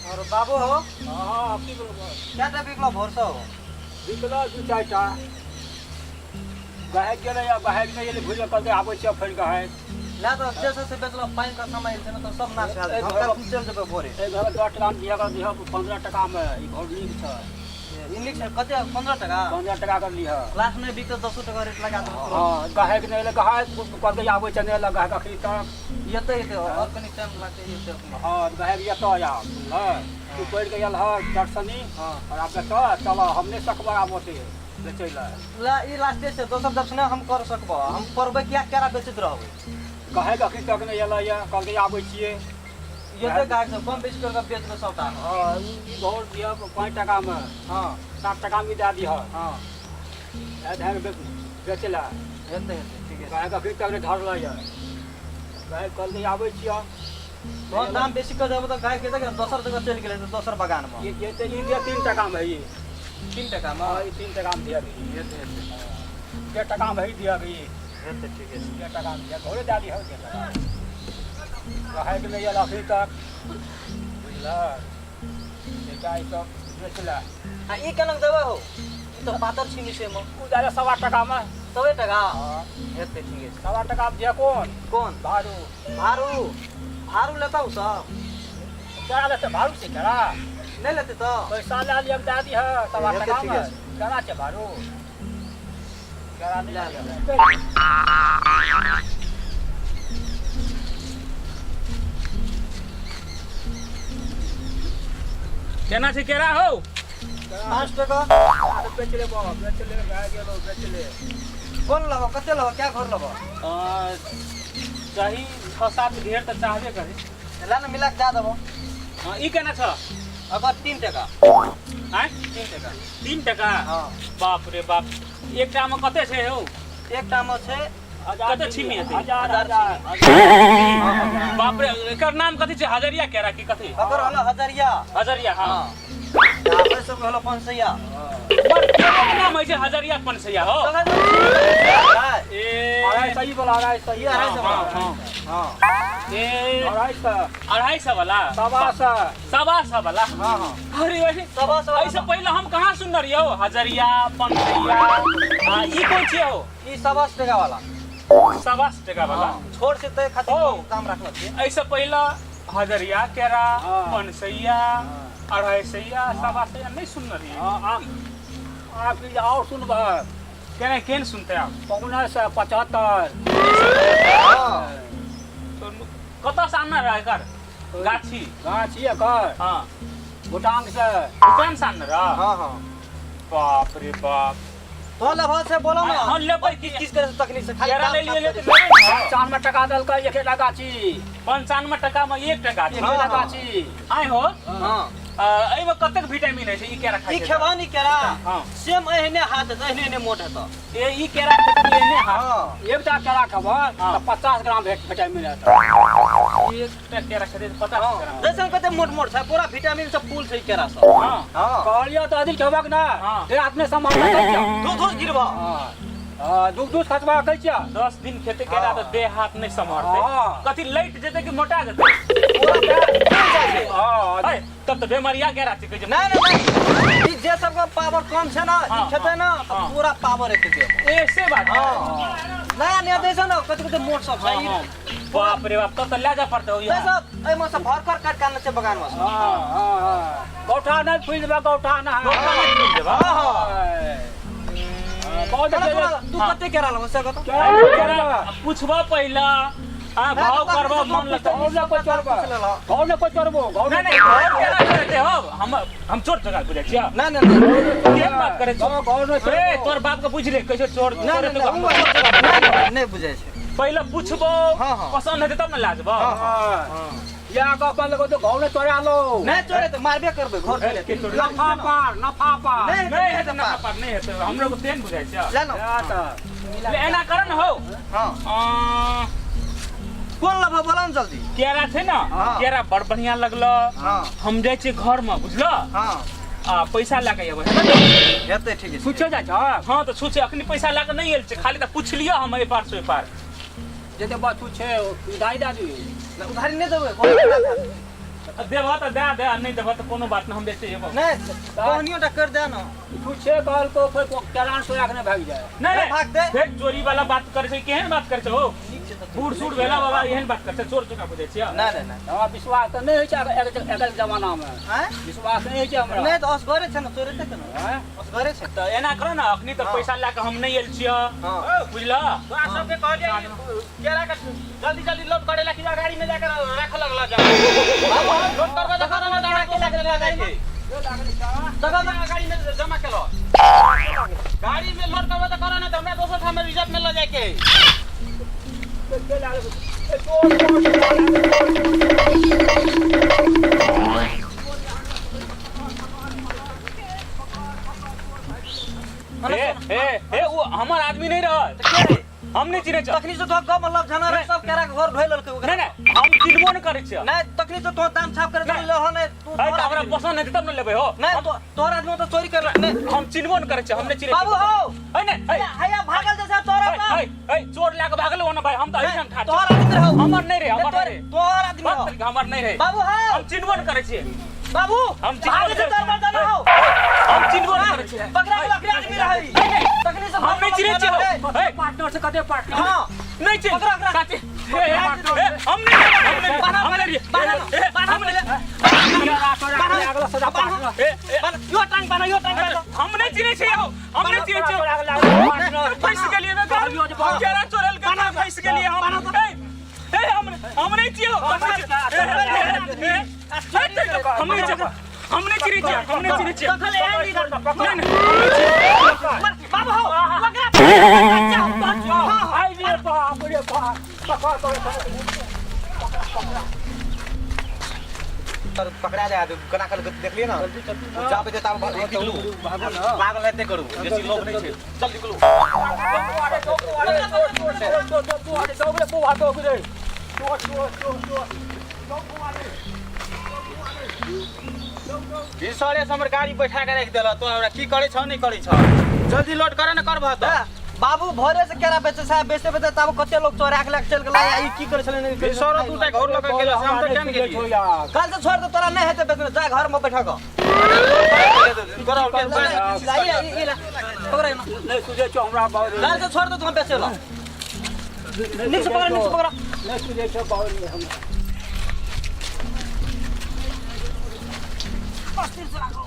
और बाबू हो। हाँ, की बोलबो? कएटा बिकलो भोरसँ हो? बिकलो दू चारिटा। गहक गेलै आ गहक नहि एलै, भुजल कहलकै आबै छियै फेर गहक। ला तऽ जे छै से बेचलो, पानि के समय छै ने तऽ सब नाश भए एक जेतै। हम घर- काल्हि चलि जेबै भोरे। एहि घर 10 टाकामे दिहऽ, दिहऽ 15 टाकामे। ई घर नीक छै। ई नीक छै। कते? 15 टाका? 15 टाका कर लिहऽ। लास्ट नहि बिकतै, 10 टाका रेट लगा देबै। हँ, गहक नहि एलै, गहक कहलकै आबै छै, नहि एलै गहक अखनी तक। एतै, एतै, आओर कनि टाइम लागतै, एतै अपने। हँ, गहक एतऽ आब बुझलह, तू पढ़ि कऽ आयल हँ दर्शनी। हँ। आओर आब बेचऽ चलऽ, हम नहि सकबै आब ओते बेचै लए। ला ई लास्टे छै, दोसर दक्षिणा हम कर सकबो? हम करबै किया केरा बेचैत रहबै? गहक अखनी तक नहि एलै यऽ, कहलकै आबै छियै। एतै गाहक सब, कम बेसी करि कऽ बेचबै सबटा। हँ, ई घौर दिहऽ 5 टाकामे। हँ। 7 टाकामे दए दिहऽ। हँ। दए धए बेचै लए। हेतै, हेतै, ठीके छै। गायक अखनी तक नहि धरलै यऽ, गायक कहलकै आबै छियऽ। तहन दाम बेसी कऽ देबै तऽ गायक हेतै, दोसर जगह चलि गेलै तऽ दोसर बगानमे। ई जे ई दिअ 3 टाकामे ई। 3 टाकामे? हँ, ई 3 टाकामे दिअ ई। हेतै, हेतै। 1.5 टाकामे ही दिअ ई। हेतै, ठीके छै। 1.5 टाकामे दिअ, घरे दए दिहऽ 1.5 टाका। गायक नहि आयल अखनी तक, बुझलह, बेटा ई सब बेच लए। आ ई केना देबै हो? ई तऽ पातर छिमी छै एहिमे। ओ दए दे 1.25 टाकामे। 1.25 टाका? हँ। हेतै, ठीके छै। 1.25 टाकामे दिअ। कोन? कोन? भारू। भारू? भारू लेतौ सब? केरा लेतै? भारू छै केरा। नहि लेतै तऽ? पैसा लए लिअ, दए दिहऽ 1.25 हेतै, टाकामे। ठीके छै। केरा छै भारू, केरा नहि लए लेबै। केना छै केरा हौ? 5 टका। बेच ले बाबा, बेच ले, भए गेलो, बेच ले। कोन लेबो? कते लेबो? क्या घर लेबो? चाही छओ सात घेर तऽ चाहबे करे। ला ने, मिला के दए देबो। हँ, ई केना छ? ओकर 3 टका। आँय? 3 टका। 3 टका? हँ। बाप रे बाप, एकटा मे कते छै हौ? एकटा मे छै कते छिमी हेतै? हजार, हजार। बाप रे, एकर नाम कथी छै? हजरिया केरा की कथी? ओकर होलो हजरिया। हजरिया, हँ। हँ, आ ओहि सब होलो पंसैया। पर केरा के नाम होइ छै हजरिया पंसैया हो? ए 250 ई वाला, 250। ई 250 वाला। हँ। हँ। ए 250। 250 वाला? 125। 125 वाला। हँ हँ। अरे वही 125 वाला। ऐसे पहिले हम कहाँ सुनने रहियौ हजरिया पंसैया। आ ई कोन छियै हो? ई 125 टका वाला। 125 टका वाला। हँ, छोट छै तै खातिर ओ। कम दाम राखलो छियै। ऐसे पहिले हजरिया केरा, हँ। पंसैया, अढ़ाई सैया, सवा सैया नहीं सुनने रहियै। हँ, आप ई आओर सुनबै। केना केन सुनते आप? 0.75। हँ। तो कतऽ से आनने रह एकर गाछी? गाछी एकर? हाँ। भूटान से। भूटान से आनने रह? हँ हँ। बाप रे बाप। तो लेबो से बोलो ना। हाँ, लेबै की? किस किस करे से तकनीक से खाली केरा दाम ले लिए साफ ले तऽ करै लेबै ने। 95 टका देलकै एकेटा गाछी। 95 टका में एकटा गाछी? एकेटा हँ। गाछी। आइ हो। हँ। एहिमे कतेक विटामिन होइ छै ई केरा खाइ ई छै? खेबह नी केरा, हँ। सेम एहने हाथ हेतौ, एहने एहने मोट हेतौ। ए, ई केरा खेतै तऽ एहने हाथ? हँ। एकटा केरा खेबह हँ। तऽ 50 ग्राम भेट विटामिन हेतौ। एकटा केरा खेतै तऽ 50 हँ ग्राम। जैसन कते मोट मोट छै, पूरा विटामिन से फुल छै ई केरा सब। हँ। हँ। कहलियौ तऽ अधिक खेबक ना। हँ। देह हाथ नहि सम्हारने कहै छियौ। दूध दूध गिरबह। हँ हँ, दूध दूध खसबा कहै छियौ। 10 दिन खेतै केरा तऽ देह हाथ नहि सम्हरतै। हँ। कथी लैट जेतै कि मोटा जेतै? पूरा देह फूल जाइ छै। हँ। है, तब तऽ बेमरिया केरा छै कहै छै। नहीं नहीं नहीं, ई जे सबके पावर कम छै ना, ई हँ, खेतै ना तऽ हँ। पूरा पावर एतै देहमे। ए से बात है। हँ, नया नया दै छै ने, कते कते मोट सब छै हँ, ई। हँ। बाप रे बाप, तब तऽ लए जाय पड़तै तै यहाँ। सब एहिमे से भर भर काटि के आनने छै बगानमे से। हँ हँ हँ, गौठा नहि फूलि देबा, गौठा नहि। गौठा नहि फूलि देबा? हँ हँ। हँ, बहुत सुना, देखियौ। सुना, तू हँ। कते केरा लेबो से बता। केरा पूछबो पहिला आ भाव करबो मन लगतौ। घौर ने कोइ चोरबो, घौर ने कोइ चोरबो, घौर। नहीं नहीं, घर केना चोरेतै हो? हम हम चोर जगह बुझै छियै? नहीं नहीं नहीं। केहन बात करै छौ? घौर ने ए चोरबो। तोर बाप के बुझ ले, कैसे चोर नहीं चोरेतौ। नहीं, नहीं, नहीं, नहीं बुझै छै। पहिले पूछबो, हाँ, हाँ। पसंद हेतै तब ने लए जेबो। हाँ, हाँ। या कऽ अपन लगो तो घौर ने चोरा लो। नहीं चोरे तऽ मारबे करबै, घर चोरे। के चोरे? नफा पार, नफा पार। नहीं। नहीं हेतै नफा पार, नहीं हेतै, हमरो के तेन बुझाइ छै। ले लो। या तऽ ले, एना कर न हौ। हाँ। कोन लेबो बोला ने जल्दी। केरा छै ने? हाँ। केरा बड़ बढ़िया लगलो। हाँ। हम जाइ छियै घर में, बुझलो? हाँ। आ पैसा लए के अबै। हेतै, ठीक छै। पूछो जाइ छ? हाँ, तऽ छुछे अखनी पैसा लए के नहि आयल छै, खाली तऽ पुछलियै हम एहि पार से ओहि पार। जते बच्चू छै उधारी दए दियौ। उधारी नहि देबै। देबह तऽ दए दे, आ नहि देबह तऽ कोनो बात नहि, हम बेचै जेबौ। नहि, कहनियो टा कर दे न। पूछे कहलको फेर चलान सोया के नहि भागि जाय। नहि नहि भाग दे। फेर चोरी वाला बात करै छै, केहन बात करै छै हो? नीक छै तऽ। बूढ़ सूढ़ भेला बाबा, एहन बात करै छै, चोर चोका बुझै छियै? नहि नहि नहि। हमरा विश्वास तऽ नहि होइ छै एकर जमानामे। आँय? विश्वास नहि होइ छै हमरा। नहि तऽ असगरे छै ने, चोरेतै केना? आँय? असगरे छै। तऽ एना करो ने, अखनी तऽ हँ। पैसा लए कऽ हम नहि आयल छियै। हँ। बुझलह? तोरा सबके कहलियै केरा के जल्दी जल्दी लोड करे ला कि गाड़ी में जाकर राख लगला जा। लोड करबे तऽ करऽ ना, हमरा के लागल गाड़ी में जगह गाड़ी में जमा केलो, गाड़ी में लोड करबे तऽ करऽ ना, तऽ हमरा दोसर ठाम रिजर्व में ल जाय के। हे हे हे, ओ हमर आदमी नहीं रहल। के रे? हम नहीं चिन्है छियै। तखनी से तो गप मतलब झना रहे, सब केरा के घर ढोइ लेलकै ओकरा। नहि नहि, हम चिन्हबो नहि करै छियै। नहि, तखनी से तो दाम छाप करे नहि। लहो नहि तू। है तोहर तऽ हमरा आदमी। पसंद नहि तब ने लेबै हो। नहि, तोहर आदमी तो चोरी कर नहि। हम चिन्हबो नहि करै छियै, हम नहि चिन्है। बाबू हो। है नहि है। हैया भागल जैसे तोरा है है है, चोर लए कऽ भागल हो ने भाई, हम तऽ एहिठाम ठाढ़ तोहर आदमी रहो। हमर नहि रे, हमर नहि रे। तोहर आदमी बात हो। तरीका हमर नहि रे। बाबू हो। हम चिन्हबो नहि करै छियै। बाबू हम चिन्हबो भागे नहि से करै तोहर मर्दाना हो। हम चिन्हबो नहि करै छियै। पकड़ा के लकड़ी आदमी रहै। नहि, तखनी से हम नहि चिन्है छियै हो। है। पार्टनर से कते पार्टनर? हां। नहि चिन्ह। पकड़ा, पकड़ा। साची हे हे हे, हम नहि, हम नहि, हम नहि रहियै। बान्ह, हे, बान्ह, हम नहि। लागल सदा पार्टनर। हे, हे, बान्ह, यो टांग बान्ह, यो टांग बान्ह। हम नहि चिन्है छियै हो, हम नहि चिन्है छियै। फँसि गेलियै बे, केरा चोरल के फँसि गेलियै हम। हे, हे, हम नहि छियै हो, हम नहि छियै। हे, हे, हे, हे, हम नहि छियै, हम नहि चिन्है छियै, हम नहि चिन्है छियै। तखन एहन नहीं नहि नहि, हम नहि छियै। बाबू हो, पकड़ा। आई रे बाप रे बाप, पकड़ पकड़ पकड़। तर पकड़ा जाए तो कना कर देखलिए ना, जाबे देता निकलू। भागो ना। पागल हेते करू, बेसी लोभ नहीं छै, चल निकलू। सरे से हमर गाड़ी बैठा के राखि देलह तो हमरा की करै छौ, नहि करै छौ? जल्दी लोड करे ने करबह तऽ। बाबू भोरे से केरा बेचे साहब, बेचे बेचे तब कते लोग चोरा के लेके चल गेलै, आ ई की करै छलै नहि करै सरो छलै। दूटा घर लऽ के गेल, हम तऽ केन गेलियै। कल से छोड़ दे, तोरा नहि हेतै बेचने, जा घर में बैठा कऽ। तोरा ला, ई ई ला, पकड़ एना। नहि सुझै छौ हमरा बाबू। कल से छोड़ दे, तू बेचे ला। नीक से पकड़, नीक से पकड़। नहि सुझै छौ बाबू हमरा। अस्थिर से राखो।